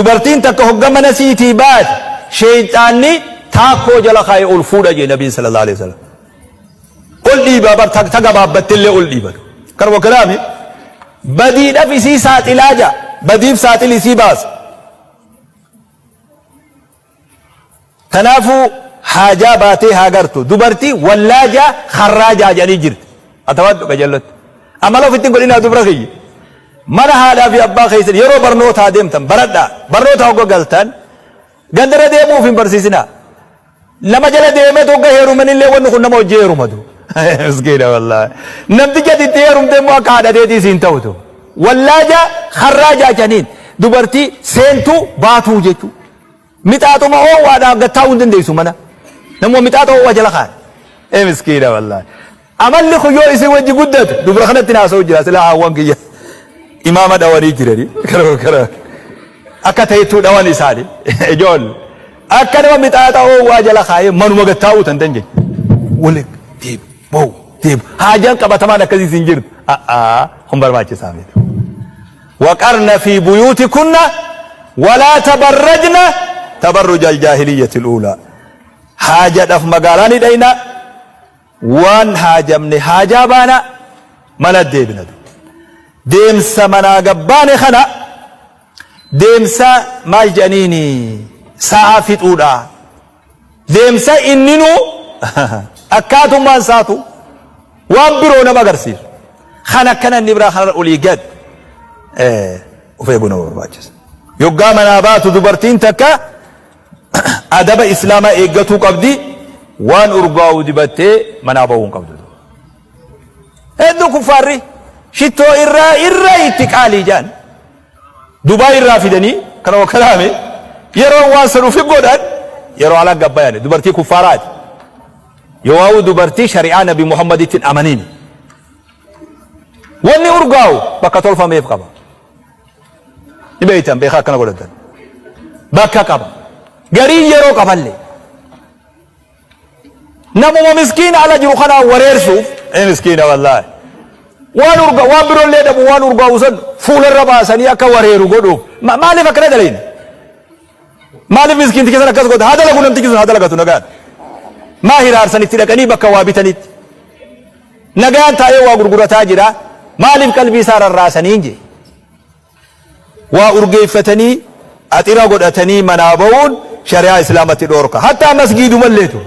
Dubartiin takka hogga mana siitii baate sheeyxaanni taakkoo jala kaa'ee ol fuudha jee Nabiin sallallahu alaihi wasallam. Ol dhiibaa bar ta gabaabbattellee ol dhiiban. Kanuma kalaami badiidhaaf isii saaxilaa jaa badiif saaxil isii baasa. Kanaafuu haajaa baatee haa gartu. Dubartii wallaajaa harraajaa jedhanii jirti. Atawadhu qajeellotti. Amala ofitti hin godhinaa dubra kiyya. Mana haadhaa fi abbaa keessan yeroo barnootaa deemtan baradhaa. Barnoota hogga galtan gandarra deemuuf hin barsiisinaa. Nama jala deemee hogga heerumanillee wanni kun nama hojii heerumatu. Miskiina wallaahi. Namticha ati itti heerumte immoo akka haadha teetii siin ta'utu. Wallaajaa harraajaa jedhaniin dubartii seentuu baatuu jechuudha. Mixaaxuma oowwaadhaan gad taa'uu hin dandeessu mana. Namuma mixaaxa oowwaa jala kaa'e. Ee miskiina wallaahi. Amalli kun yoo isin wajji guddate dubra kanatti naasa'u jira silaa haawwan kiyya imaama dhawanii jirani. Kara kara akka ta'ettuu dhawan isaani ijoolle. Akka nama mixaaxa oowwaa jala kaa'ee manuma gad taa'uu tan dandeenye. Wali deebu ba'u deebu haajaan qabatamaan akkasii isin jirtu. A'aa kun barbaachisaa miti. Waqarna fii buyuutikunna walaa tabarrajna tabarruja aljaahiliyyati al'uulaa. Haajadhaf magaalaa ni dhayna, waan haajamne haajaa baana, mana deebina. Deemsa manaa gabbaane kana deemsa maal jedhaniini sa'a fixuudha. Deemsa inninuu akkaatummaan isaatu waan biroo nama agarsiisu. Kan akkana inni biraa kanarra olii gad of eeguu nama barbaachisa. Yoggaa manaa baatu dubartiin takka adaba islaamaa eeggatuu qabdi waan urgaa'u dibattee manaa bahuu hin qabdu. Hedduu kuffaarri shittoo irraa irra itti qaalii jedhan. Dubaay irraa fidanii kana wakkalaame yeroo waan san ufi godhan yeroo ala gabbayani dubartii kuffaaraati. Yoo dubartii shari'aa Nabi Muhammaditti hin amaniin. Wanni urgaa'u bakka tolfameef qaba. Ni beektan beekaa akkana godhatan. Bakka qaba. Gariin yeroo qaballee. Namuma miskiina ala jiru kanaan wareersuuf ee miskiina wallaahi. Waan urga waan biroollee dhabu waan urgaa'u san fuularra baasanii akka wareeru godhuuf maaliif akkana dalayna? Maaliif miskiinticha san akkas godha? Haa dalagu namtichi sun haa dalagatu nagaan. Maa hiraarsan itti dhaqanii bakka waa bitanitti. Nagaan taa'ee waa gurgurataa jira. Maaliif qalbii isaa rarraasanii hin jee? Waa urgeeffatanii axira godhatanii manaa ba'uun shari'aa islaamatti dhoorka. Hattaa masgiidumalleetu.